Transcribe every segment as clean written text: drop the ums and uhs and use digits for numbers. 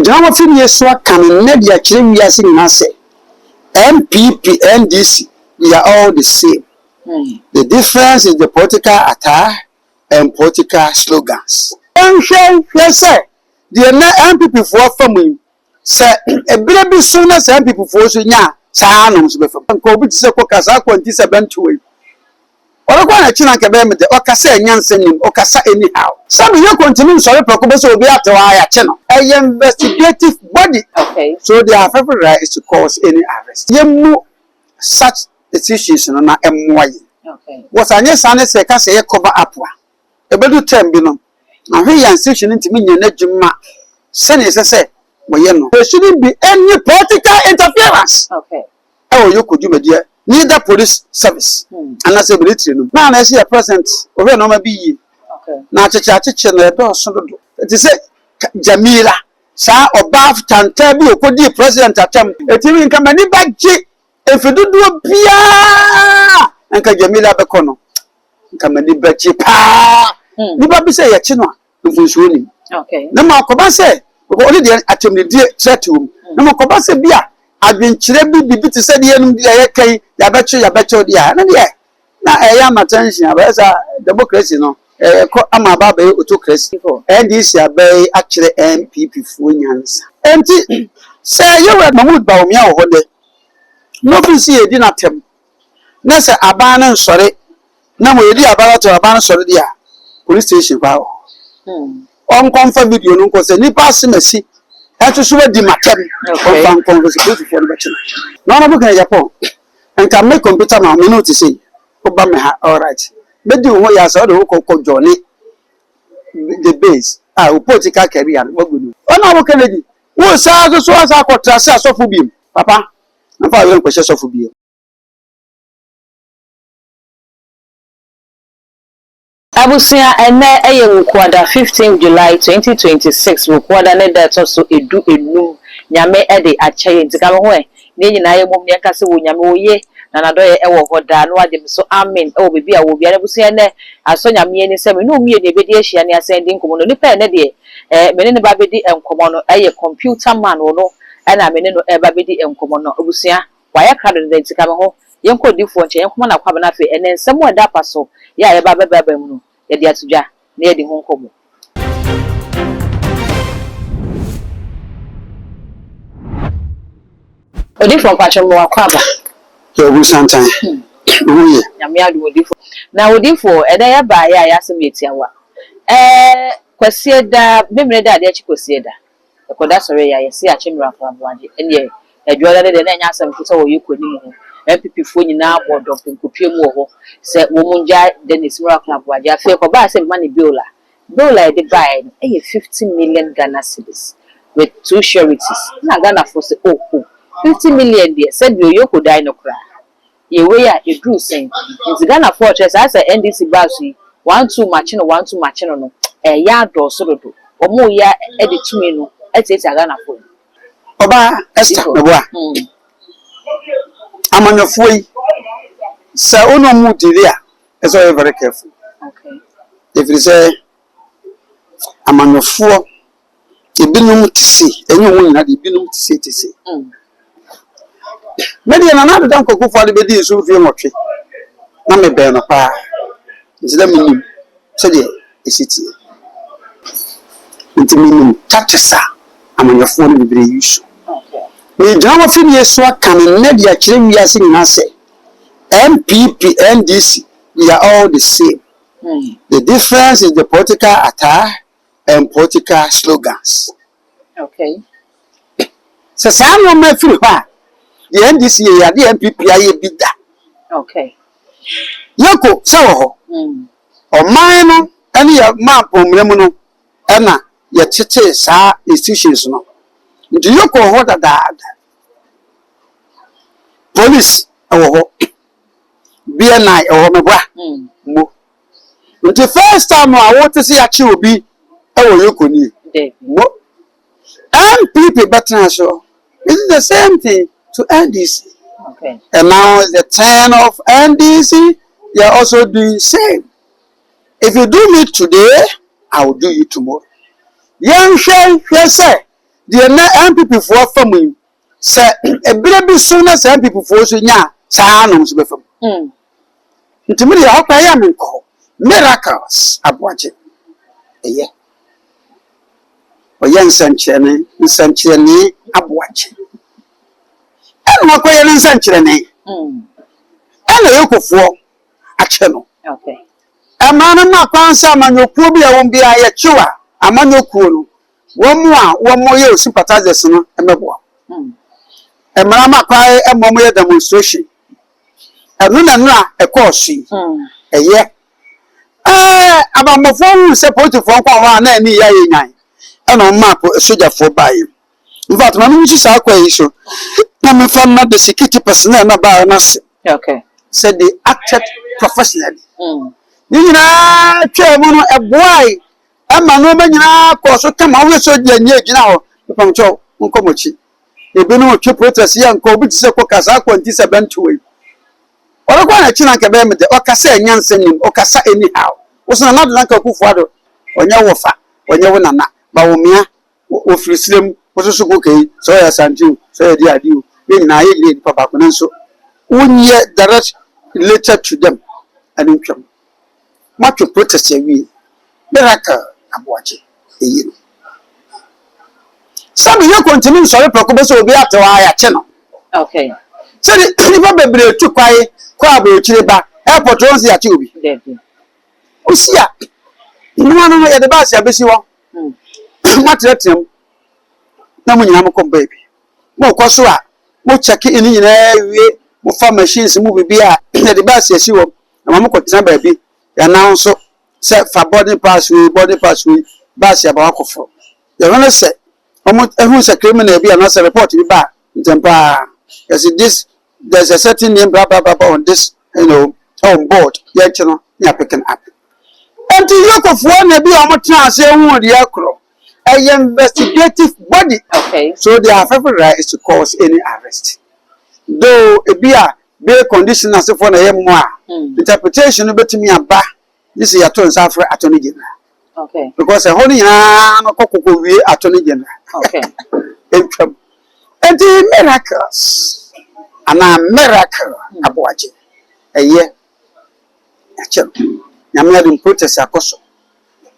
Megyina w'afidie so aka no nnɛ de akyerɛ wiase nyinaa sɛ NPP, NDC, we are all the same. The difference is the political attire and political slogans. Yɛnhwɛ nhwɛ sɛ deɛ nnɛ NPP foɔ fa mu yi, sɛ ɛberɛ bi so na sɛ NPP foɔ nso nya a, saa ara na wɔn nso bɛfa mu. Nka obi te sɛ Koka saa akwanti sɛ bɛntoa yi. Ɔbɛkɔ na akyi na anka ɛbɛyɛ me dɛ. Ɔkasa a nyansa nnim, ɔkasa anyhow. Sɛ meyɛ kontumi nsɔre prɛko pɛ sɛ obi ate hɔ ara yɛakye no. Ɛyɛ investigative body so they have every right to cause any arrest. Yɛmmu such decisions no na ɛmmoa yɛn. Because anyɛ saa ne sɛ yɛka sɛ yɛ cover up a, ɛbɛdu term bi no, ahwɛ yɛn institution no ntumi nyɛ n'adwuma sɛnea ɛsɛ sɛ wɔyɛ no. There shouldn't be any political interference. Ɛwɔ Yoko dwumadie neither police service anaasɛ military no na na ɛsɛ yɛ president ɔhwɛ nneɛma bi yie na akyekye akyekye no ɛdɔɔso dodo ɛte sɛ Jamila saa ɔbaa tantaa bi ɔkɔdii president atɛm ɛtumi nka m'ani bɛgye mfe dodoɔ biara nka Jamila bɛkɔ no nka m'ani bɛgye paa nipa bi sɛ yɛkye no a mfomsoɔ nnim. Na mmom akɔba sɛ, because ɔno deɛ atɛmdidie kyerɛ wɔ mu, na mmom akɔba sɛ bi a adwenkyerɛ bi biribi te sɛ deɛ yɛnom deɛ yɛka yi, yɛabɛkyew yɛabɛkyew deɛ a, ɛno deɛ na ɛyɛ ama tension abɛyɛ sɛ democracy no ɛkɔ ama aba abɛyɛ autocracy. NDC aba yi akyerɛ NPP foɔ nyansa. Enti sɛ Yɛwura Mahmood Bawumia wɔ hɔ nnɛ na ofiri sɛ yɛredi no atɛm na sɛ aban no nsɔre na mmom yɛdi aban no atɛm aban no sɔre deɛ a, police station koraa wɔ hɔ. Ɔnkɔ mfa video no nkɔ sɛ nipa asem asi ɛnso so wadi matɛm ɔmfa nkɔ nkɔ sɛ polisifoɔ no bɛkye no. Na ɔno bɛka Japan nka me computer ma me ne wo te sei woba me ha alright mɛdi wo ho ya sɛ wode wo kɔ kɔ joine the base a wo political career no wagu no. Ɔno a wo Kennedy wo saa nso so asa akɔtra se asɔfo biom papa mfa wo yere nkɔhyɛ sɔfo biom. Abusua, ɛnnɛ yɛ Wukuada fifteenth July 2026, Wukuada ne da a ɛtɔ so edu enum, Nyame de akyɛ yɛn nti ka me ho ɛ, na yɛn nyinaa yɛ mmom na yɛnka sɛ wɔ Nyame oye na n'adɔeɛ wɔ hɔ daa na wagye me so amen wɔ baabi a wɔ biara. Abusua ɛnnɛ asɔ Nyame ani sɛ me ne wo mmienu yɛbɛdi ahyia na yɛasan adi nkɔmmɔ no, onipa a ɛnnɛ deɛ eh me ne no ba bɛdi nkɔmmɔ no yɛ computer man, ɔno na me ne no reba bɛdi nkɔmmɔ no. Abusua Wayɛ krado deda nti ka me ho, yɛnkɔ odiyifoɔ nkyɛn, yɛnkɔma no akwaaba na afei ɛnnɛ nsɛm a ɛda apa so yɛ a yɛba abɛbrabra mu no, yɛde ato dwa na yɛadi ho nkɔmmɔ. Odiyifoɔ mpakyɛ mewɔ akwaaba. Yɛ obu santan. Wo ho ye? Nyame adom odiyifoɔ. Na odiyifoɔ ɛnɛ yɛbaeɛ a yɛasɛm yɛ tiawa. Ɛɛ Kwasieda, Memeneda adeɛ akye Kwasieda. Ɛkɔda sɔre yi a yɛse yɛakye Miracle Aboagye ɛneɛ Adwoada no deɛ na ɛnyɛ asɛm ketewa wɔ Yeko anim hɔ. NPP foɔ nyinaa bɔɔ dɔmpem kɔpue mu wɔ hɔ sɛ wɔn ngyae Dennis Miracle Aboagye. Afei ɛkɔbaa sɛ bɛma no bail a, bail a yɛde baeɛ no ɛyɛ 50 million Ghana cedis with two sureties. Ɛna Ghanafoɔ se oh oh 50 million deɛ sɛdeɛ Oyoko dan no koraa. Yɛ wei a ɛduruu sɛn? Nti Ghanafoɔ rekyerɛ saa sɛ NDC baa so yi one two makye no one two makye no no ɛɛyɛ adɔɔso dodo wɔn reyɛ de tumi no atiatia Ghanafoɔ yi. Ɔbaa Esther Meboa, amanyɔfoɔ yi sɛ wo ne wɔn redili a ɛsɛ sɛ woyɛ very careful ɛfiri sɛ amanyɔfoɔ Ebinom te sei, ɛnyɛ wɔn nyinaa de, ebinom te sei te sei. Me deɛ Nana Addo Dankwa Akufo-Addo bɛdii so mfeɛ nwɔtwe, na mebɛn no paa, nti na menim sɛdeɛ ɛsi teɛ. Nti menim tactics a amanyɔfoɔ no bebree use. Megyina w'afidie so aka no nnɛ de akyerɛ wiase nyinaa sɛ NPP, NDC, we are all the same. The difference is the political attire and political slogans. Okay. Sɛ saa nneɛma firi hɔ a, deɛ NDC yɛ yɛ adeɛ NPP ayɛ bi da. Okay. Yɛko sɛ wɔ hɔ. Ɔman no ɛne yɛ mampɔn mu no ɛna yɛtetee saa institutions no. Nti yɛkɔ wɔ hɔ dadaada. Police ɛwɔ hɔ. BNI ɛwɔ hɔ meboa. Mo. Nti first time a wote sɛ yɛakye obi wɔ Yoko nie? Mo NPP bɛtena so. It is the same thing to NDC. Okay. And now it's the turn of NDC. They are also doing same. If you do me today, I will do you tomorrow. Yɛnhwɛ hwɛ sɛ Deɛ nnɛ NPP foɔ fa mu yi, sɛ ɛberɛ bi so na sɛ NPP foɔ nso nya a, saa ara na wɔn nso bɛfa mu. Nti me deɛ ɛhɔ koraa yɛ a menkɔ hɔ. Miracles Aboagye, ɛyɛ. Ɔyɛ nsɛnkyerɛnne, nsɛnkyerɛnne Aboagye. Ɛna wakɔyɛ ne nsɛnkyerɛnne. Ɛna Yokofoɔ akyɛ no. Ɛmaa no ma kwan sɛ amanyɔkuo bi a ɛwɔ mu biara yɛkyew a, amanyɔkuo no, wɔn a wɔyɛ o sympathizers no mmɛboa. Mmara ma kwan ma wɔyɛ demonstration. Ɛno na nnora ɛkɔɔ so yi. Ɛyɛ. Ɛɛ abammɔfoɔ huu sɛ polisifoɔ nko a hɔ a na ani yɛ ayɛ nyan ɛna wɔn maa sogyafoɔ baeɛ. In fact, ma menyi saa kwan yi so na memfa mma the security personnel na baeɛ no ase sɛ they acted professionally. Ne nyinaa twaa mu no, ɛboae ɛma nneɛma nyinaa kɔɔ so kama. Wohwɛ sogya ni gyina hɔ, mepamkyɛw, nkɔ mo akyi. Ebinom twe protest yɛ nkɔ obi te sɛ kɔka saa kɔnti sɛ bɛnto yi. Ɔrekɔ n'akyi na nka bɛyɛ me dɛ ɔkasa ɛnya nsɛm nim ɔkasa anyhow. Woso Nana Addo Dankwa Akufo Addo ɔnyɛ wo fa, ɔnyɛ wo nana, ba wo mmea wɔfiri sirem wososo kɔ kɛyi sɛ ɔyɛ Asante o, sɛ ɔyɛ di ade o, yɛn nyinaa yɛn nyinaa yɛ nipa baako nanso wonyɛ direct related to them ɛne ntwam. Moatwe protest awie. Miracle Aboagye eyi no. Sɛbi yɛ kɔntini nsɔre prɛko bɛ sɛ obi ate hɔ a yɛakye no. Sɛde nnipa bebree tu kwae kɔ aburokyire ba airport hɔ nso yɛakye obi. Dabi. Osi a nnua no yɛde baasi abɛsi hɔ. Moatenatena mu na mo nyinaa mokɔ baabi. Mokɔ so a mo check in nyinaa wie, mofa machines mu biribi a yɛde baasi asi hɔ na ma mokɔtena baabi. Yɛnan nso sɛ fa boarding pass wei, boarding pass wei, baasi aba wakɔforo. Yɛhwɛ no sɛ wɔn ehu sɛ criminal bi anaasɛ report bi ba a ntɛm paa yɛsi this, there's a certain name, blah blah blah blah on this on board, yɛnkye no ne yɛ picking up. Nti yokofoɔ na bi a wɔn tena ase ehu deɛ korɔ ɛyɛ investigative body. So they have every right to cause any arrest. Though ebi a bail condition asefoɔ na ɛyɛ mmoa a interpretation no bɛtumi aba gye sɛ yɛato nsa afrɛ Attorney General. Because ɛhɔ no nyinaa no kɔ kɔkɔ wie Attorney General. Ntwam. Nti miracles anaa Miracle Aboagye ɛyɛ ɛkyɛ no. Nyame adom, protest akɔ so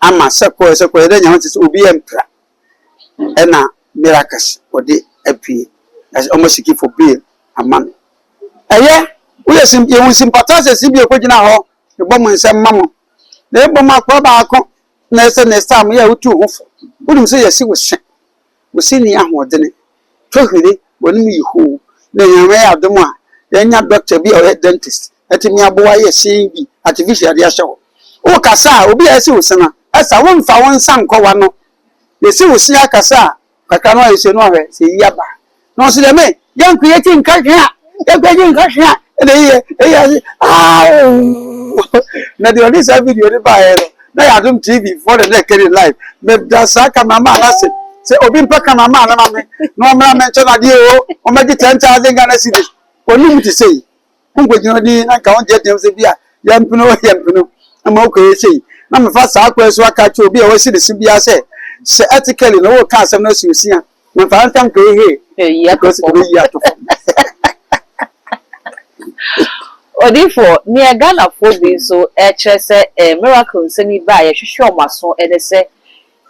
ama sɛ kɔɔ sɛ kɔɔ yɛdɛ Nyame te sɛ obi yɛ mpra ɛna miracles wɔde apue ɛsɛ ɔmo seek for bail ama no. Ɛyɛ woyɛ sim yɛhu sympathizers bi a ɛkɔgyina hɔ ɛbɔ mo nsɛm ma mo na ɛbɔ mo akora baako na ɛsɛ next time yɛ a wotu ho fo. Wonim sɛ yɛsi wo se wo se ni ahoɔdene tɔhwere wɔnom yi hoo na Nyame yɛ adom a yɛnya doctor bi a ɔyɛ dentist ɛtumi aboa yɛ sen bi artificial de ahyɛ hɔ. Wokasa a obi a ɛsi wo se no ɛsa womfa wo nsa nkɔ w'ano. Yɛsi wo se akasa a kakra no ayɛ sɛ no ahwɛ sɛ yi aba na ɔso deɛ me yɛnkɔ yɛkyi nka hwee a yɛnkɔ yɛkyi nka hwee a ɛna ɛyɛ ɛyɛ ase aawoo. Na deɛ ɔde saa video no baeɛ no na yɛ Adom TV foɔ de na ɛkɛri live. Meda saa cameraman ase sɛ obi mpɛ cameraman no ma me na ɔmmra me nkyɛn adeɛ o, ɔmmɛgye 10,000 Ghana cedis. Ɔnim te sɛ yi wonkɔgyina din na nka wongye atam sɛ bi a yɛmpene o, yɛmpene ama wokɔyɛ sei na mefa saa kwan so aka kyerɛ obi a wasi ne so biara sɛ ethically na wɔka asɛm no asi osi a memfa ntam kɔyɛ hee because ɛbɛyi ato fam. Odiifoɔ, nea Ghanafoɔ bi nso ɛkyerɛ sɛ miracle nsɛm yi ba a yɛhwehwɛ ɔmo aso ɛne sɛ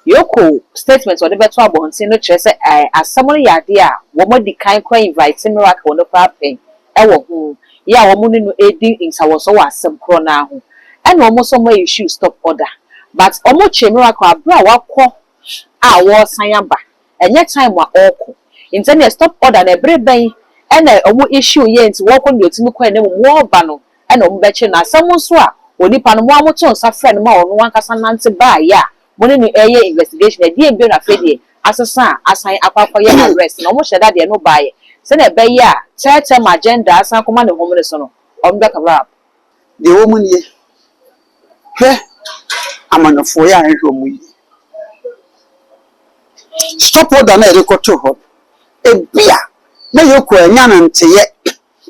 Yoko statement a ɔde bɛto abɔnten no kyerɛ sɛ asɛm no yɛ adeɛ a wɔn adi kan kora invite Miracle no koraa pɛn ɛwɔ ho yɛ a wɔn ne no edi nsawɔsɔ wɔ asɛm korɔ naa ho ɛna wɔn nso wɔn issue stop order, but wɔn kye Miracle abere a wakɔ a wɔresan aba, ɛnyɛ time a ɔrekɔ. Nti ɛna stop order na ɛbere bɛn ɛna wɔn issue yɛ nti wɔrekɔ no deɛ otumi kɔ ɛna mu wɔreba no ɛna wɔn bɛkye no. Asɛm nso a onipa no mo a moto nsa frɛ no ma ɔno ankasa nante baayɛ a mo ne no ɛyɛ investigation ɛdeɛ mbio na afei deɛ asesa a asan akɔ akɔyɛ arrest na wɔn hyɛ da deɛ no baayɛ sɛnea ɛbɛyɛ a third term agenda asan akɔma ne hom ne so no wɔn bɛ cover up. Deɛ ɛwɔ mu nie, hwɛ, amanyɔfoɔ yɛ a nhwɛ ɔmo yie. Stop order na yɛde kɔto hɔ ebi a na yɛkɔ anya no nteyɛ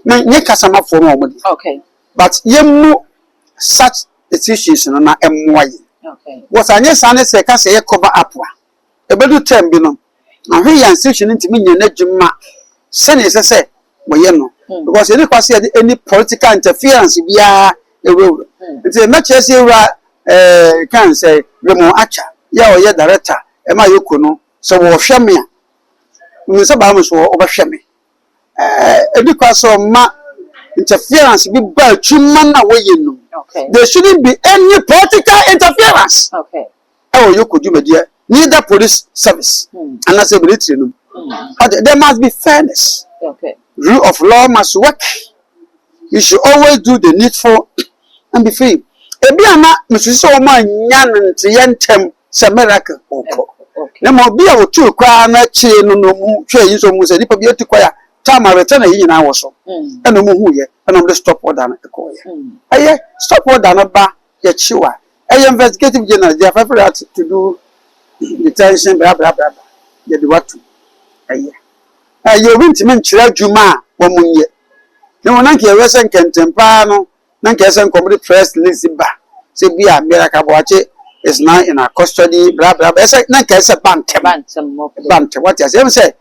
na nye kasamafoɔ no wɔn de but yɛmmu such decisions no na ɛmmoa yɛn. Wɔsɛ anyɛ saa ne sɛ ɛka sɛ yɛ cover up a ɛbɛdu term bi no Na hwɛ yɛ institution no ntumi nyɛ n'adwuma sɛnea ɛsɛ sɛ wɔyɛ no, because yɛne kwa sɛ yɛde any political interference biara ewurawura. Nti mɛkyerɛ sɛ ewura kan sɛ Raymond Archer yɛ a ɔyɛ director ɛma EOCO no, sɛ wɔhwɛ me a, me nsa baa mu so ɔbɛhwɛ me. Ebi kwa sɛ ɔma interference bi ba adwuma na wɔyɛ no. There shouldn't be any political interference ɛwɔ EOCO dwumadie, neither police service anaasɛ military no. But there must be fairness. Rule of law must work. You should always do the needful and be free. Ebi ama mesusu sɛ wɔn anya no nteyɛ ntɛm sɛ Miracle ɔkɔ na ma obi a otu koraa n'akyire no na ɔmu hwɛ yi nso ɔmu sɛ nipa bi atu kwan a time a return a yi nyinaa wɔ so, ɛna ɔmu hu yɛ, ɛna ɔmu de stop order no ɛkɔɔ yɛ. Ɛyɛ stop order no ba, yɛkyi wa, ɛyɛ investigative journalist, they have every right to do detention, bla bla bla bla. Yɛde watu, ɛyɛ obi ntumi nkyerɛ adwuma a wɔn nyɛ na wɔn nanka yɛwɛ sɛ nkɛntɛn paa no, na nka ɛsɛ nkɔmɔ de press release ba sɛ bi a Miracle Aboagye is now in our custody, bla bla bla. Ɛsɛ na nka ɛsɛ ba ntɛm. Ba ntɛm, okay. Ba ntɛm, wate ase? Ɛmu sɛ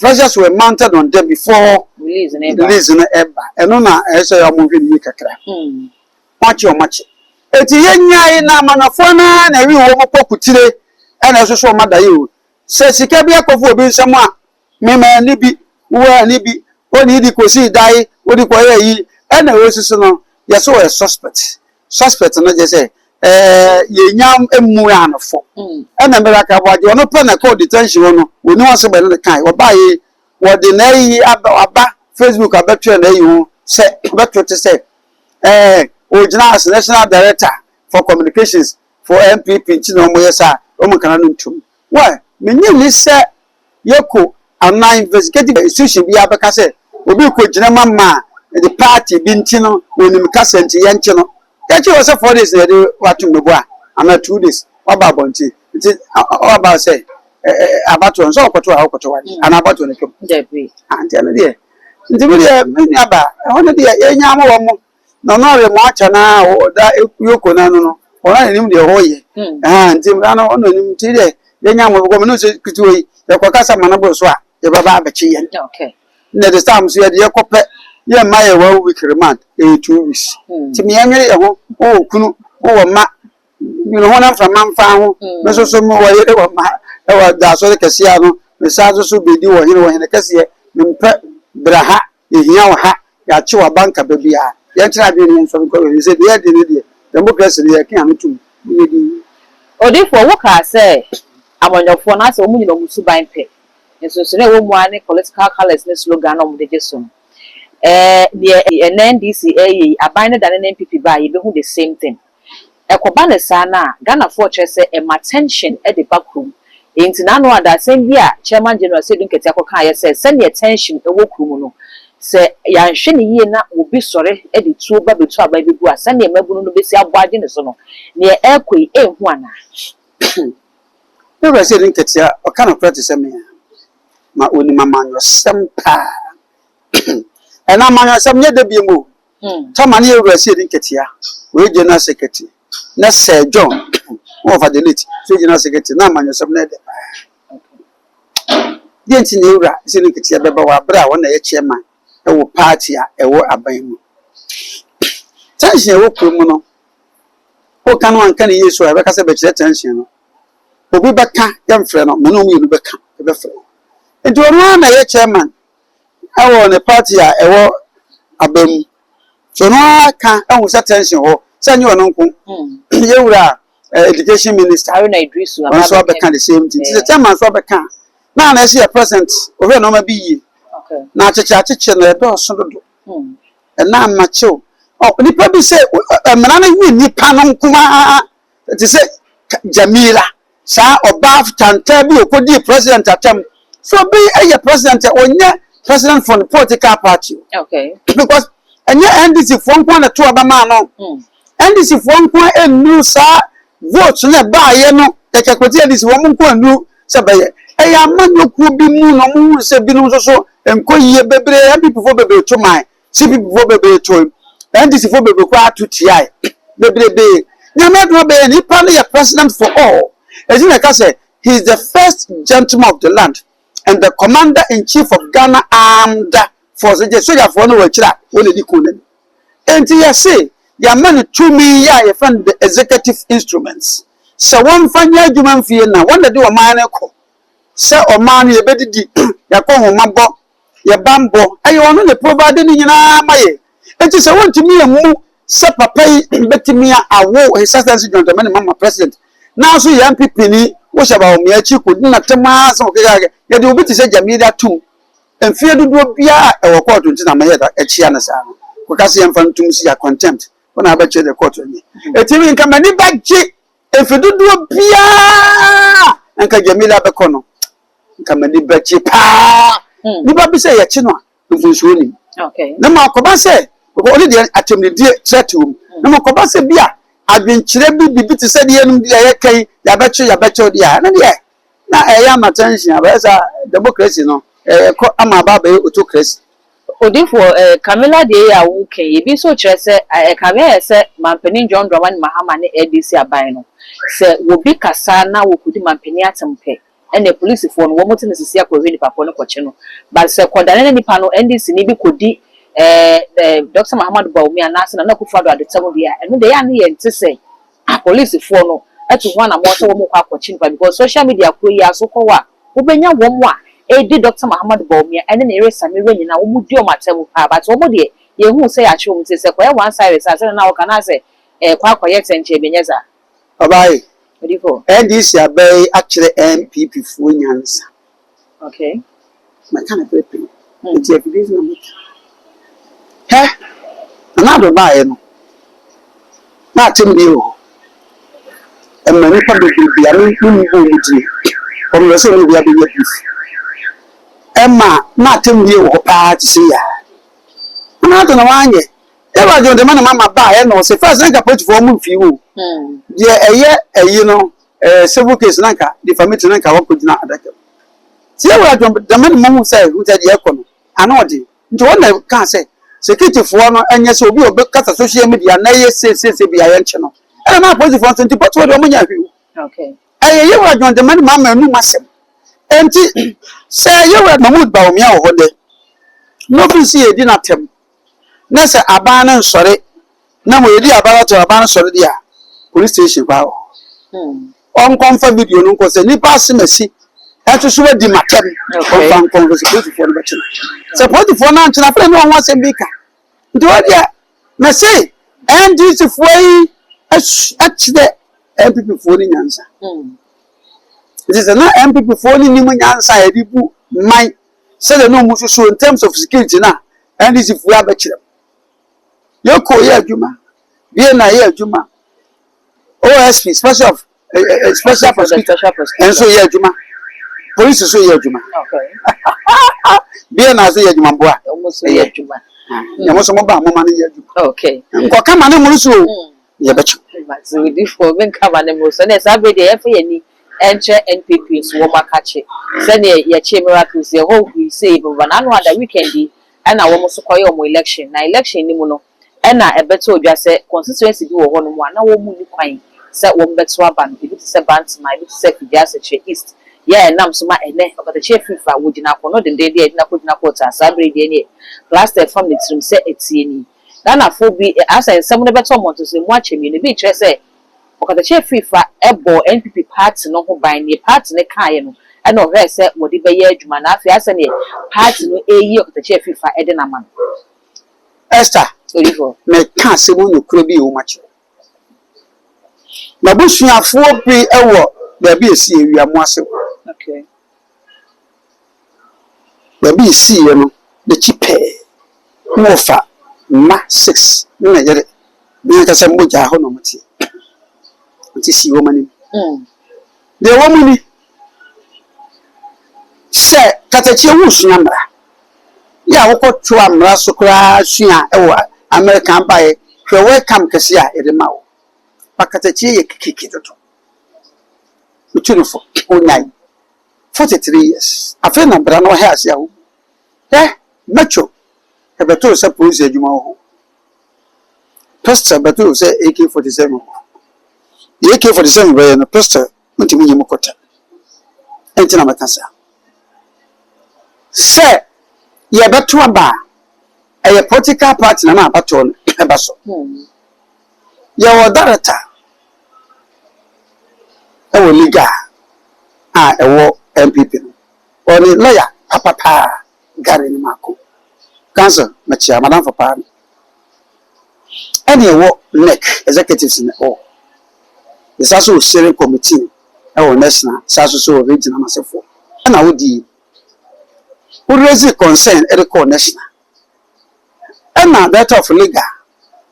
pressures were mounted on them before release ne ba. Release no ɛba, ɛno na ɛsɛ yɛ ɔmo hwɛ ne yie kakra. Wɔn akyi, wɔn akyi eti yɛn nyae na amanɔfoɔ naa na ɛwi wɔn kɔ kutire, ɛna ɛso so wɔn ada yi o sɛ sika bi akɔfo obi nsɛm a mema ani bi wɔ ani bi oni di kosi dan odi kɔ yɛ yi, ɛna ɛwɔ no yɛsɛ wɔyɛ suspect. Suspect no gye sɛ yɛnya emu anofo. Ɛna Miracle Aboagye ɔno pɛ na kɔɔ detention hɔ no, oni wɔn sɛ bɛne ne kan ɔbaa yi, wɔde n'ayi aba aba Facebook abɛtwerɛ n'ayi ho sɛ bɛto te sɛ ogyina as national director for communications for NPP, nti na wɔn yɛ saa wɔn nkana no ntum wɛ. Menyi ni sɛ EOCO anaa investigative institution bi abɛka sɛ obi kɔ gyina ma the party bi nti no onim kasa nti yɛnkye no. Yɛkye wɔ sɛ 4 days na yɛde wato mmebo a anaa 2 days waba abɔnten, nti waba sɛ abatoɔ nso ɔkɔto a ɔkɔto wa anaa abatoɔ no twam. Dabi. Nti ɛno deɛ, nti mi deɛ, me nua ba ɛhɔ no deɛ, yɛnya mo wɔ mo na ɔno ɔre mo akyɛ na ɔda EOCO n'ano no, ɔno anim deɛ ɔhɔ yɛ. Nti mmara no ɔno anim, nti deɛ yɛnya mo bɛkɔ mo no sɛ ketewa yi yɛkɔ kasa ma no boro so a yɛbɛba abɛkye yɛn. Na the time so yɛde yɛkɔpɛ yɛmma yɛ one week remand, ɛyɛ 2 weeks. Nti meyɛnwere yɛ ho. Wowɔ kunu, wowɔ mma, nwene ho na mframa mfa ho. Me nso so mewɔ yere, wɔ mma, ɛwɔ da asɔre kɛseɛ a no mesan so so bɛdi wɔ hene wɔ hene kɛseɛ. Mempɛ bra ha, yɛhia wɔ ha, yɛakye wɔ abanka baabi a yɛnkyerɛ adwene ne yɛnsɔre nkɔ baabi sɛ deɛ yɛde no deɛ democracy no yɛka ano tom yɛ din. Odiifoɔ, wokaa sɛ amanyɔfoɔ no asɛ wɔn nyina wɔn suban pɛ, nsonsono a ɛwɔ mu ara ne political colours ne slogan na wɔde gye so no. Deɛ ɛnɛ NDC ɛyɛ yi, aban no da ne NPP ba a, yɛbɛhu the same thing. Ɛkɔba ne saa no a, Ghanafoɔ kyerɛ sɛ ɛma tension ɛde ba kurom. Nti n'ano ada asɛm bi a Chairman General Asiedu Nketia kɔka yɛ sɛ sɛnea tension ɛwɔ kurom no, sɛ yɛanhwɛ ne yie na obi sɔre de tuo ba bɛtu aban bi gu a, sɛnea mmabunu no bɛsi abɔ agye ne so no, nea ɛrekɔ yi ɛnhu anaa? Ne wura sɛ Nketia ɔka nokorɛ te sɛ me a ma onim amanyɔsɛm paa. Ɛna amanyɔsɛm nyɛ da biem o. Tama ne yɛwura sɛ Nketia wɔyɛ general secretary na Sir John wɔfa the late so general secretary na amanyɔsɛm no ɛdɛ paa. Deɛ nti na yɛwura sɛ Nketia bɛba wɔ abere a wɔn na yɛ chairman ɛwɔ party a ɛwɔ aban mu, tension ɛwɔ kurom no, woka no anka ne yie so a, ɛbɛka sɛ bɛkyerɛ tension no. Obi bɛka yɛmfrɛ no mene mmienu bɛka yɛbɛfrɛ no. Nti ɔno ara na ɛyɛ chairman ɛwɔ ne party a ɛwɔ aban mu so, ɔno ara ka ɛhu sɛ tension hɔ sɛ nyɛ ɔno nko. Yɛwura education minister Haruna Iddrisu ɔno nso abɛka the same thing. Nti sɛ chairman nso abɛka na ana ɛsɛ yɛ president ɔhwɛ nneɛma bi yie na akyekyɛ akyekyɛ no ɛdɔɔso dodo. Ɛna amakyew ɔ nipa bi sɛ mmara no nye nipa no nko ara te sɛ Jamila, saa ɔbaa tantan bi okodi president atam so. Obi yɛ president a, ɔnyɛ president for the political party o. Because ɛnyɛ NDC foɔ nko na to aba maa no. NDC foɔ nko nnuru saa vote na ɛbaayɛ no kɛkɛ kɔti NDC wɔn nko nnuru sɛ bɛyɛ. Ɛyɛ amanyɔkuo bi mu na wɔn hu sɛ binom nso so nkɔ yie bebree. NPP foɔ bebree to man, CPP foɔ bebree to, NDC foɔ bebree kɔ ato tia bebrebe. Nyame aduma bɛyɛ nipa no yɛ president for all. Eti na ɛka sɛ he is the first gentleman of the land. and the Commander in Chief of Ghana Armed Forces. Gye sogyafoɔ no wɔ akyire a wɔn na ɛdi ko no anim. Enti yɛse yɛama no tumi yi a yɛfrɛ no the executive instruments sɛ wɔmfa nyɛ adwuma mfie na wɔn na de ɔman no kɔ sɛ ɔman no yɛbɛdidi, yɛakɔ nhomabɔ, yɛ banbɔ, ɛyɛ ɔno na provide ne nyinaa ma yɛ. Enti sɛ wontumi ammu sɛ papa yi bɛtumi awo His Excellency John Dramani Mahama President nanso yɛ NPP ni, wohyɛ Bawumia akyi kɔdi n'atam ara sɛ ɔkeka yɛde obi te sɛ Jamil atom mfeɛ dodoɔ biara a ɛwɔ kɔɔto nti na mɛyɛ da akyia no saa no kɔka sɛ yɛmfa no ntom si a contempt wo na abɛkyerɛ deɛ kɔɔto nyɛ. Ɛtumi nka m'ani bɛgye mfe dodoɔ biara nka Jamila bɛkɔ no nka m'ani bɛgye paa. Nipa bi sɛ yɛkye no a mfonsuo nim na ma akɔba sɛ ɔne deɛ atɛmdidie kyerɛ te wɔ mu na ma akɔba sɛ bi a adwenkyerɛ bi biribi te sɛ deɛ nom deɛ yɛka yi yɛabɛkye yɛabɛkyew deɛ a ɛno deɛ na ɛyɛ ama tension abɛyɛ sɛ democracy no ɛkɔ ama aba abɛyɛ autocracy. Odiyifoɔ eh, Camilla deɛ yi a woka yi, ebi nso kyerɛ sɛ ɛkame ayɛ sɛ Manpanin John Dramani Mahama ne LDC aban no, sɛ wɔbi kasa na wɔkɔdi manpanin atem pɛ, ɛnneɛ polisifoɔ no wɔn te no sisi akɔhwɛ nipa korɔ no kɔkye no. But sɛ kɔdane na nipa no NDC ni bi kɔdi eh, eh, Doctor Mahamadou Bawumia anaasɛ Nana Akufo-Addo adetam deɛ a, ɛno deɛ ɛyɛ a ne yɛnte sɛ apolisifoɔ no atu ho anamɔn sɛ wɔn rekɔ akɔkye nipa because social media kuro yi ara so kɔ hɔ a wobɛnya wɔn a ɛredi Doctor Mahamadou Bawumia ɛne ne yere Samira nyinaa wɔn di wɔn atɛm paa but wɔn deɛ yɛnhuu sɛ yɛakye wɔn nti sɛ kɔyɛ one sided saa sɛdeɛ na wɔka na asɛ ɛrekɔ akɔyɛ tɛnkyɛn bi nyɛ saa. Ɔbaa yi, Odiyifoɔ. NDC aba yi akyerɛ NPP foɔ nyansa. Okay. Mɛka no pere-pere. Nti afidie so na mɛka. Hɛ! Nana Addo baeɛ no, na atɛmdie wɔ hɔ. Ɛma nnipa bebrebe a me me mmɔ wɔn din, wɔn werɛ sɛ wɔn obi abɛnya beef. Ɛma na atɛmdie wɔ hɔ paa te sɛ yia. Nana Addo na wanyɛ. Ewura John Dramani Mahama baeɛ na ɔsɛ first na nka polisifoɔ wɔn mfii wo. Deɛ ɛyɛ ɛyi no, ɛɛ civil case na nka defamatory na nka wɔkɔgyina adaka mu. Nti yɛn wura Dramani Mahama hu sɛ hu sɛ deɛ ɛkɔ no ano ɔden. Nti wɔn na kaa sɛ security foɔ no ɛnyɛ sɛ obi a ɔbɛkasa social media na ɛyɛ sei sei sei biara yɛnkye no. Ɛna na apolisifoɔ nso nti pɔtoɔ deɛ wɔn nyɛ hwee o. Ɛyɛ yɛn wura John Dramani Mahama anum asɛm. Nti sɛ yɛn wura Mahmood Bawumia wɔ hɔ dɛ na ofiri sɛ yɛdi n'atɛm na sɛ aban no nsɔre na mmom yɛdi aban no atɛm aban no sɔre deɛ a police station koraa wɔ hɔ. Ɔnkɔ mfa video no nkɔ sɛ nipa asem asi ɛnso so wadi matɛm ɔmfa nkɔ nkɔ sɛ polisifoɔ no bɛkye no. Sɛ polisifoɔ no ankye no afei na ne wɔn ho asɛm bi ka. Nti wɔ deɛ mɛse NDC foɔ yi akyerɛ NPP foɔ no nyansa. Nti sɛ na NPP foɔ no nim nyansa a yɛde bu man sɛdeɛ na wɔn susu in terms of security na NDC foɔ abɛkyerɛ mu. Yɛkɔ yɛ adwuma, bie na yɛ adwuma, OSP, special of eh, eh, eh special prosecutor, nso yɛ adwuma, polisi nso yɛ adwuma, bie na nso yɛ adwuma mboa, ɛyɛ adwuma. Na mo nso mo ba mo ma no yɛ adwuma. Nkɔka ma ne mmoro so o, yɛbɛkye. Odifoɔ menka ma ne mmoro so ɛnna saa bere deɛ yɛmfa yɛn ani nkyerɛ NPP nso wɔn akakye sɛdeɛ yɛkye miracles yɛ hɔ hui sei bɛba n'ano ada weekend yi ɛna wɔn nso kɔyɛ wɔn election na election no mu no ɛna ɛbɛtɔ dwa sɛ constituency bi wɔ hɔnom a na wɔn nni kwan sɛ wɔn bɛto aba no, ebi te sɛ Bantama, ebi te sɛ Afigya Asekyerɛ East, yɛ a ɛnam so ma ɛnnɛ Ɔkatakyie Afrifa wɔgyina akɔnnɔ denden de agyina kɔgyina court a saa bere yi deɛ neɛ plaster fam ne tirim sɛ ɛteɛ ni. Ghanafoɔ bi asɛ nsɛm no bɛtɔ mmɔnten so emu akyɛ mmienu, ebi rekyerɛ sɛ Ɔkatakyie Afrifa bɔɔ NPP party no ho ban, neɛ party no kaeɛ no ɛna ɔhwɛɛ sɛ wɔde bɛyɛ adwuma na afei asɛ neɛ party no reyi Ɔkatakyie Afrifa de no ama no. Esther, Odifo. Meka asɛm mu nokorɛ bi a ɛwɔ mu akyerɛ wo. M'abusuafoɔ bi wɔ baabi a ɛsii Awiamoase hɔ. Okay. Baabi a ɛsiiɛ no, n'akyi pɛɛ, na wɔfa mma six ne ne yere, ne ankasa mogya hɔ na wɔteɛ. Nti sii wɔn anim. Deɛ ɛwɔ mu ni, sɛ katakyie woresua mmara, yɛ a wokɔtoa mmara so koraa sua wɔ Amerika baeɛ, hwɛ welcome kɛseɛ a yɛde ma wo. Ba katakyie yɛ kikiki dodo. Metu no fo, ɔnyae. 43 years. Afei na bra no ɔhɛ ase a wobu. Hwɛ, mɛtwo, ɛbɛtoo sɛ polisi adwuma wɔ hɔ. Pistol bɛtoo sɛ AK-47 wɔ hɔ. Deɛ AK-47 bɛyɛ no, pistol ntumi nyɛ mu kɔta. Ɛnti na mɛka saa. Sɛ yɛbɛto aba a, ɛyɛ political party na ma abatoɔ no ɛba so. Yɛwɔ director ɛwɔ legal a ɛwɔ NPP no. Ɔne lawyer papapaa Gary ne maako. Council makyia madamfo paa no. Ɛne ɛwɔ NEC executives no ɛwɔ. Yɛsa so wɔ steering committee ɛwɔ national, saa so so wɔ regional n'asefoɔ. Ɛna wodi wo raise concern ɛde kɔɔ national. Ɛna director of legal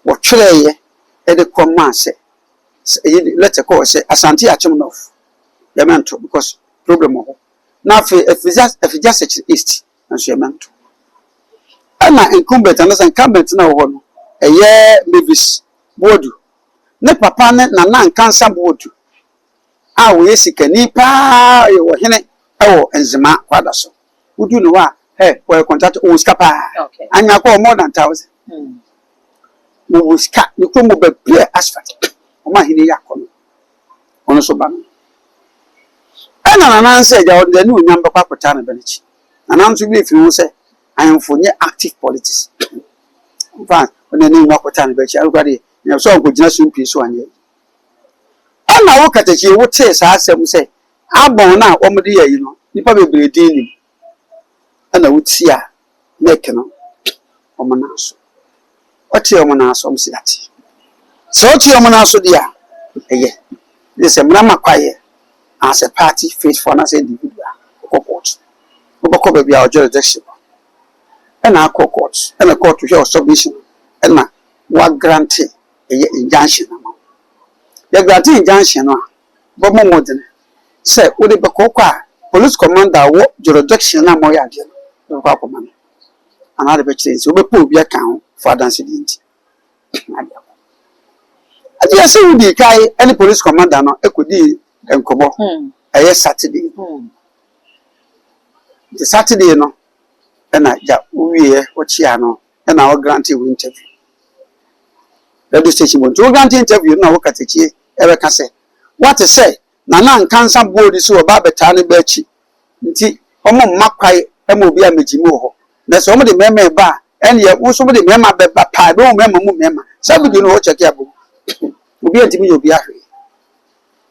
wɔtwerɛeɛ ɛde kɔ maa sɛ ɛyi letter kɔɔ sɛ Asante Akyem North yɛmɛnto because problem wɔ hɔ. Na afei Afigya Sekyere East nso yɛmɛnto. Ɛna incumbent anaasɛ incumbent na wɔ hɔ no, ɛyɛ Mavis Boadu. Ne papa ne Nana Nkansa Boadu a wɔyɛ sikani paa, yɛ ɔhene ɛwɔ Nzema Kwada so. Wodu ne hɔ a, ɛ wɔyɛ contractor, ɔwɔ sika paa. Anya kɔ more than 1,000. Wɔwɔ sika ne kurom wɔ baabi a asphalt ɔmo ahene yɛ akɔ no, ɔno nso ba no. Ɛna Nana nsa agya ɔde ne onyam bɛkɔ akɔtaa ne ba n'akyi. Nana nso bi efiri ho sɛ ahemfo nyɛ active politics nfa ɔde ne mu akɔtaa ne ba akyi alukora deɛ nyɛ sɛ ɔnkɔgyina so mpii so anyɛ. Ɛna wo katakyi wotee saa asɛm sɛ abɔn no a wɔde yɛ yi no, nipa bebree din nim. Ɛna wotia NEC no wɔn nan so, ɔte wɔn nan so, wɔn si ate sɛ ɔte wɔn nan so deɛ a, ɛyɛ de sɛ mmara ma kwaeɛ as a party faithful anaasɛ individual wokɔ court, wobɛkɔ baabi a jurisdiction, ɛna akɔ court, ɛna court hwɛ wɔ submission, ɛna wa grant ɛyɛ injunction ama wo. Yɛ grant injunction no a, bɔmmɔ mmɔden sɛ wode bɛkɔ kɔ a police commander a wɔ jurisdiction no a ma ɔyɛ adeɛ no, wobɛkɔ akɔma no anaa de bɛkyerɛ nti wobɛpɛ obi aka ho fo adansedie nti ade akɔ. Adeɛ sɛ wodii kae ɛne police commander no ɛkɔdii nkɔmmɔ ɛyɛ Saturday. Nti Saturday no ɛna gya wowieɛ, wɔkyea no, ɛna wɔ grant wo interview radio station bɔ. Nti wo grant interview no na wo katakyie ɛbɛka sɛ wate sɛ Nana Nkansa boodi so ɔba abɛtaa ne ba akyi, nti ɔmo mma kwae ɛma obi a megyi mu wɔ hɔ, na sɛ ɔmo de mmarima ba a, ɛneɛ wo nso de mmarima bɛba paa, ɛbɛhu mmarima mu mmarima. Saa video no wɔkyɛke abo, obi antumi yɛ obi ahwee.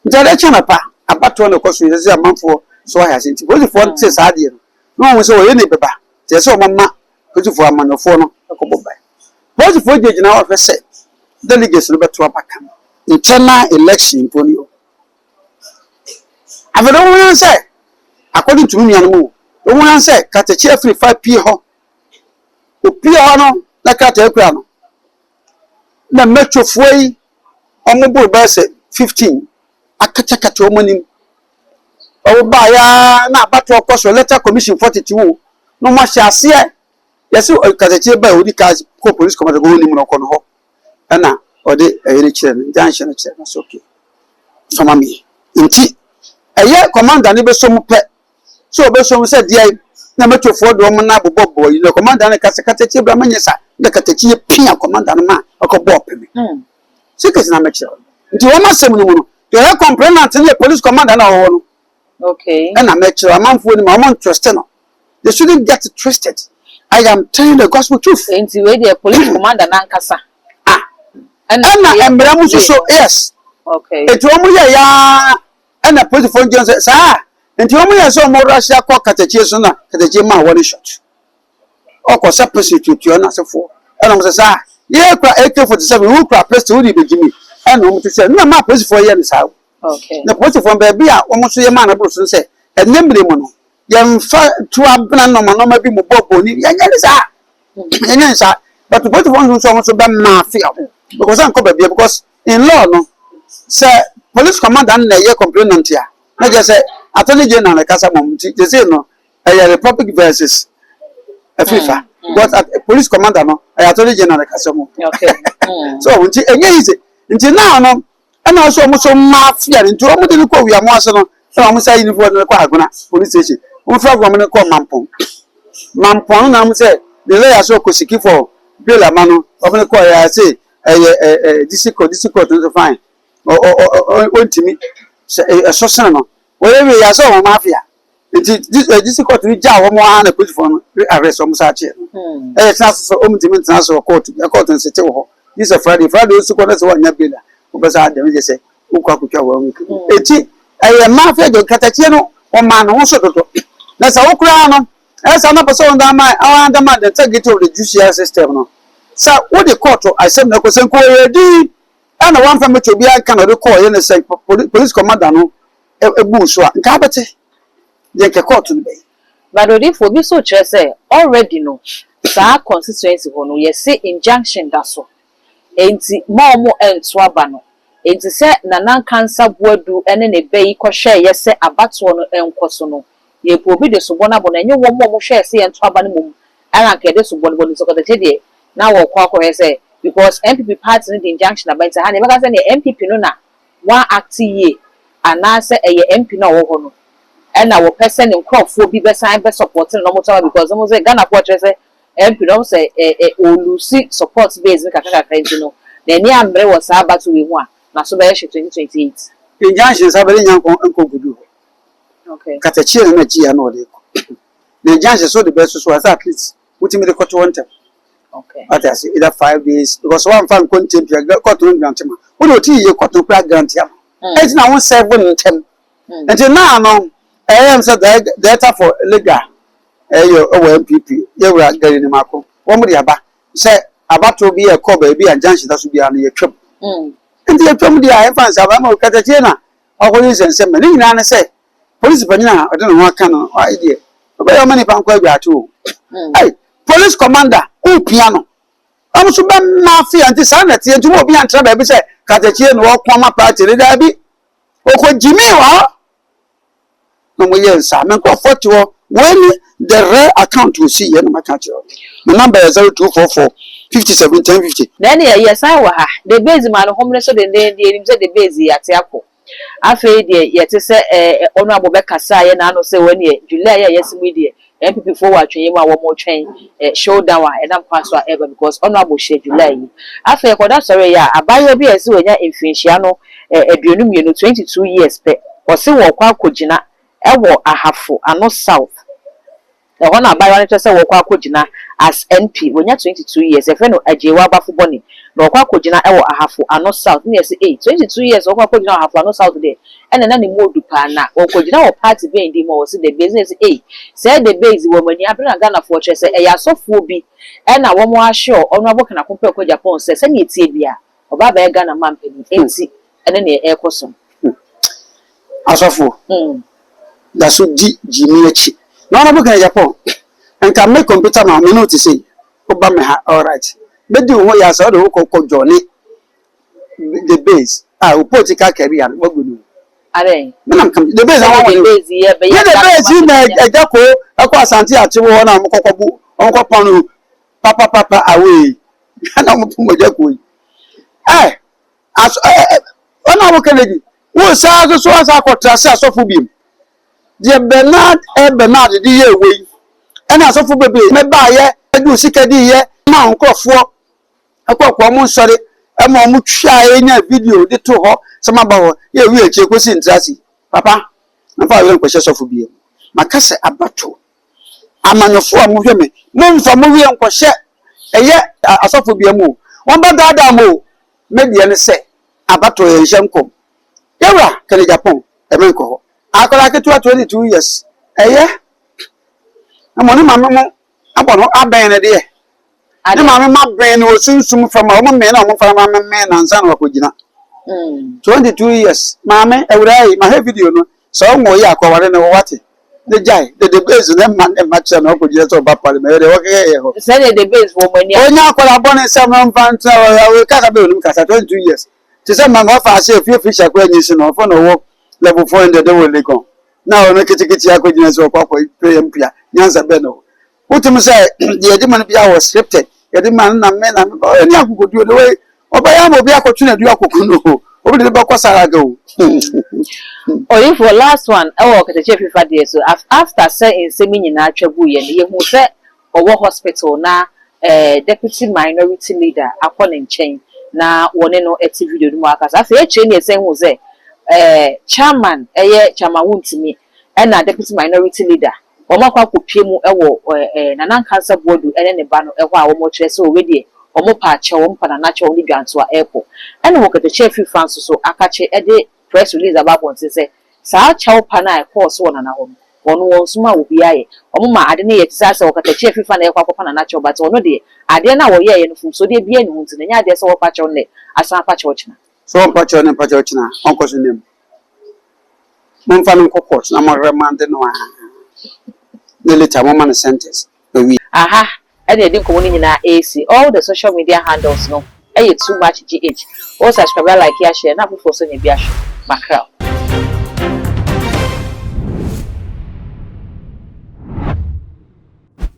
Nti ade kyɛ napa abatoɔ no kɔ so yɛ sɛ amanfoɔ so ayɛ ase, nti polisifoɔ te saa adeɛ no na wɔn sɛ wɔyɛ ne bɛba, nti ɛsɛ wɔn ma polisifoɔ amanyɔfoɔ no ɛkɔbɔ ban. Polisifoɔ gyinagyina hɔ hwɛ sɛ delegates no bɛto aba kam internal election mpo ni o. Afei de wɔn yan sɛ, according to me nuanom o, wɔn yan sɛ katakyi afiri fa pie hɔ, opie hɔ no na krataa kura no na mɛtwofoɔ yi wɔn boro bɛyɛ sɛ 15 akatakata wɔn anim. Wɔn baeɛ na abatoɔ kɔ so, Electoral Commission foɔ tete wo na wɔn ahyɛ aseɛ yɛsɛ katakyi ba a odi ka kɔ police commander kɔ wɔn nim no kɔ no hɔ, ɛna ɔde ɛyɛ no kyerɛ no, injunction no kyerɛ no so, okay, fama mi. Nti ɛyɛ commander no bɛsɔ mu pɛ sɛ ɔbɛsɔ mu sɛ deɛ na mɛtwofoɔ de wɔn nan bobɔ bɔ yi na commander no kasa, "Katakyi bra, mɛnyɛ sa," na katakyi yɛ pia commander no ma ɔkɔbɔ ɔpɛmɛ secret na mɛkyerɛ wɔn. Nti wɔn asɛm no mu no deɛ ɔyɛ complainant no yɛ police commander na ɔwɔ no. Ɛna mɛkyerɛ amanfoɔ no ma wɔn interest no, they shouldn't get twisted. I am telling the gospel truth. Nti wei deɛ, police commander nankasa. Ah, ɛna mmara mu nso so, yes. Eti wɔn yɛ yaa, ɛna polisifoɔ ngyɛn sɛ saa, nti wɔn yɛ sɛ wɔn rush akɔ katakyie so na katakyie maa wɔn shot ɔkɔ sɛ pistol tuatua n'asefoɔ, ɛna wɔn sɛ saa yɛ kura AK-47, wo kura pistol wo de bɛgyi mi, ɛna wɔn ti sɛ nna maa polisifoɔ yɛ no saa. Na polisifoɔ baabi a wɔn nso yɛ maa n'aboro so sɛ ɛnɛ mmiri mu no, yɛmfa tu abena nɔɔma nɔɔma bi mu bɔ bɔni, yɛnyɛ ne saa, yɛnyɛ ne saa. But polisifoɔ nso wɔn nso bɛ maa fia because ɛnkɔ baabi a, because in law no, sɛ police commander no na ɛyɛ complainant a, na kyerɛ sɛ Attorney General na ɛkasa mɔ. Nti gyese no ɛyɛ Republic versus Afifa, because police commander no ɛyɛ Attorney General na ɛkasa mɔ. So nti ɛnyɛ easy. Nti now no, ɛna ɔsɛ ɔmo so mafia no, nti ɔmo de no kɔ wiamo ase no, ɛna ɔmo sɛ uniform no kɔ Agona police station, ɔmo fira ɔmo no kɔ Mampɔn. Mampɔn no na ɔmo sɛ the lawyer so kɔ seek for bail ama no, ɔmo no kɔ yɛ ase ɛyɛ ɛ ɛ district court, district court nso fine, ɔ ɔ ɔ ɔ ɔntumi sɛ ɛso sene no wɔyɛ wie yɛ asɛ ɔmo mafia. Nti district court no gyaa wɔn ara na polisifoɔ no arrest wɔn saa kyeɛ no. Ɛyɛ tena so sɛ wɔn ntumi ntena so wɔ court bi court no sete wɔ hɔ. Gye sɛ Friday, Friday osi kɔ na sɛ wɔanya bail a, wɔbɛsa adam gye sɛ wokɔ akotwa wɔn week. Eti ɛyɛ mafia job katakyie no wɔmaa ne ho so dodo. Na sɛ wo koraa no ɛyɛ saa na pɛ sɛ wɔn ama undermine the integrity of the judicial system no. Sɛ wode court asɛm na ɛkɔ sɛ nka ɔyɛ din ɛna wɔamfa mmɛkyɛ obiara nka na ɔde kɔɔ yɛ ne sɛ police commander no ebu so a nka abɛte deɛ nka court no bɛyɛ. But odifo obi so kyerɛ sɛ already no saa constituency hɔ no yɛse injunction da so, enti ma ɔmo nto aba no. Enti sɛ Nana Nkansa Boadu ne ne ba yi kɔhwɛɛ yɛ sɛ abatoɔ no nkɔ so no, yɛpɛ obi de sobɔ no abɔ no, ɛnyɛ wɔn a wɔhwɛɛ sɛ yɛnto aba no mmom ɛna nka yɛde sobɔ no bɔ no. Nti ɔkɔtɛkyɛ deɛ na wɔkɔ akɔhwɛ sɛ because NPP party no de injunction aba, nti ha na yɛbɛka sɛ neɛ NPP no na wɔn act yie anaasɛ ɛyɛ MP no a ɔwɔ hɔ no ɛna wɔpɛ sɛ ne nkurɔfoɔ bi bɛsan bɛ support no na wɔn to aba, because wɔn sɛ Ghanafoɔ kyerɛ sɛ MP no wɔn sɛ ɛ ɛ ɔlose support base no kakra kakra, nti no n'ani amere wɔ saa abato wei mu a n'aso bɛyɛ hye 2028. Injunction sa bɛde nya nkɔ nkɔ gudu hɔ. Katakyie na na gyi ya na ɔde kɔ na injunction so de bɛ soso asa at least wotumi de kɔto hɔ ntɛm. Wate ase, either 5 days, because wɔamfa nkɔ ntɛm pia court no grant ma wode ɔti yie, court no kora grant ama ɛnti na wo serve no ntɛm. Nti naa no ɛyɛ m sɛ director for legal ɛyɛ ɛwɔ NPP, yɛwura Gary Nimako, wɔn de aba sɛ abatoɔ bi yɛ kɔ baabi a injunction da so biara no yɛtwam. Nti yɛtwam deɛ a ɛmfa nsa ama katakyie na ɔkɔyɛ nsɛnsɛm ma ne nyinaa ne sɛ polisi panyin a ɔde ne ho aka no ɔayɛ deɛ ɔbɛyɛ ɔma nipa nkɔ adwa o. Ɛy, police commander ɔpia no, ɔmo nso bɛma afia. Nti saa na ɛteɛ. Nti wɔn obi antra baabi sɛ katakyie na ɔko ama party ne daabi, ɔkɔ gyimi wɔ hɔ na mo yɛ nsa me nkurɔfoɔ te hɔ. Wei ni the rare account osi yɛ na maka kyerɛ wo. Me number yɛ 0244 57 10 50. Na ɛne yɛsan wɔ ha the base ma no homene so dendenden. Yɛnim sɛ the base yɛate akɔ. Afei deɛ yɛte sɛ ɔno abɔ bɛkasa yɛ n'ano sɛ wɔn yɛ July a yɛsi mu yi deɛ NPP foɔ wɔ atwɛn mu a wɔn twɛn showdown a ɛnam kwan so a ɛba because ɔno abɔ hyɛ July yi. Afei ɛkɔda sɔrɔ yi a abaayewa bi a yɛsi wɔnya mfinhyia no 22, 22 years pɛ, ɔsi wɔkɔ akɔgyina ɛwɔ Ahafo Ano South. Ɛhɔ na abaayewa no kyerɛ sɛ wɔkɔ akɔgyina as MP. Wɔnya 22 years, yɛfrɛ no Agyewa Abafo Bɔne na wɔkɔ akɔgyina ɛwɔ Ahafo Ano South. Ne yɛsɛ ee 22 years wɔkɔ akɔgyina wɔ Ahafo Ano South deɛ ɛna na ne mu odu paa. Na wɔkɔgyina wɔ party bɛn di mu a wɔsi the base? Ne yɛsɛ ee sɛ the base wɔ wɔn ani abere na Ghanafoɔ kyerɛ sɛ ɛyɛ asɔfoɔ bi ɛna wɔn ahyɛ ɔno abɔ Kanako pɛ kɔ Japan sɛ sɛnea etie bia ɔbaa bɛyɛ Ghana man panyin, eti ɛne nea ɛrekɔ so. Asɔfoɔ da so di gyimi akyi na ɔno bɛka Japan nka me computer ma me no te sɛ woba me ha, alright, bɛdi wo ho yɛ asɛ wode wo kɔ join the base a wo political career no wagu no. Adɛn? Menam kam the base a sɛ wɔn the base yɛ bɛyɛ ne the base yi na ɛgya ko ɛkɔ Asante ate wɔ hɔ na wɔn kɔkɔ bu wɔn kɔ pɔn no papapapa away na wɔn pɔn mogya ko yi ɛ aso ɛ ɛ wɔn a wɔka n'adi wɔn saa so so asa akɔtra se asɔfo bi mu deɛ Bernard ɛ Bernard de yɛ ewe yi ɛna asɔfo bebree mɛbaayɛ ɛde sika di yɛ ma nkurɔfoɔ ɛkɔ kɔ wɔn nsɔre ɛma wɔn twa enya video de to hɔ sɛ ma ba hɔ yɛ ewi akyire kɔsi ntrasi papa nfa awɛ nkɔhyɛ sɔfo bi mu. Maka sɛ abato amanyɔfoɔ a mohwɛ me, momfa mo wie nkɔhyɛ ɛyɛ asɔfo bi mu o, wɔn bɛ daadaa mo o. Me deɛ ne sɛ abato yɛn nhyɛ nkɔm. Yɛwura kɛnɛ Japan ɛmɛ nkɔ hɔ akɔla ketewa 22 years ɛyɛ na mo ne maame mo abɔ no abɛn no deɛ ne maame ma bɛn no wɔ sunsum fam a wɔn mmɛn na wɔn fa maame mmɛn nansa na wakɔgyina. 22 years maame awuraa yi mahwɛ video no sɛ ɔnwɔ yi akɔware no wɔwate ne gyae de the base ne ma ne ma kyerɛ na ɔkɔgyina sɛ ɔba parliament ɛyɛ deɛ wɔkɛkɛ yɛ hɔ. Sɛdeɛ the base wɔ mo ani. Onye akɔla bɔ ne nsɛm no mfa ntena hɔ kasa bɛ onim kasa. 22 years te sɛ maame ɔfa ase efie fi hyɛ akɔ anyi si na ɔfɔ na ɔwɔ level 400 wɔ Legon na ɔno ketekete akɔgyina sɛ ɔkɔ akɔ pɛ mpia nyansa bɛɛ na ɔwɔ wotum sɛ deɛ yɛde ma no bi awɔ scripted yɛde ma no na me na me ɛni akokoduo de wei ɔbɛyɛ ama obi akɔtwe na du akoko no o, obi de ne bɛkɔ saraga o. Oyifo, last one ɛwɔ Kɛtɛkyɛ fifa deɛ so after sɛ nsɛm yi nyinaa atwa gu yɛ no, yɛhu sɛ ɔwɔ hospital na deputy minority leader akɔ ne nkyɛn na wɔne no ɛte video no mu akasa. Afei akyire ne yɛsɛn hu sɛ chairman, ɛyɛ Chairman Wuntumi Ɛna Deputy Minority Leader, wɔn akɔ akɔpie mu wɔ ɛɛ Nana Nkansa Boadu ne ne ba no hɔ a wɔrekyerɛ sɛ wɔwei deɛ, wɔn pa akyɛw, wɔn pa Nana kyɛw, wɔn de dwantoa ɛrekɔ. Ɛna wɔ Katakyie Afrifa nso so akakye de press release aba abɔnten sɛ saa kyɛw pa no a ɛkɔɔ so wɔ Nana hɔ no, wɔn wɔn nsom a obiara yɛ. Wɔn ma ade no yɛ te sɛ asɛ wɔ Katakyie Afrifa na ɛkɔ akɔpa Nana kyɛw, but ɔno deɛ, adeɛ no a wɔyɛɛyɛ no, mfomsodeɛ biara nni ho, nti na ɛnyɛ adeɛ sɛ wɔpa kyɛw nnɛ asan apa kyɛw kyena. Sɛ wɔmpa kyɛw ne mpa kyɛw kyena, ɔnkɔ so nam. Momfa no nkɔ court na mo remand no a, na later moma no sentence. Awie. Aha ɛna yɛde nkɔmmɔ no nyinaa ɛresi. All the social media handles no ɛyɛ Too Much GH. Wo subscribe, like, share na afoforɔ nso nya bi ahwɛ. Mackerel.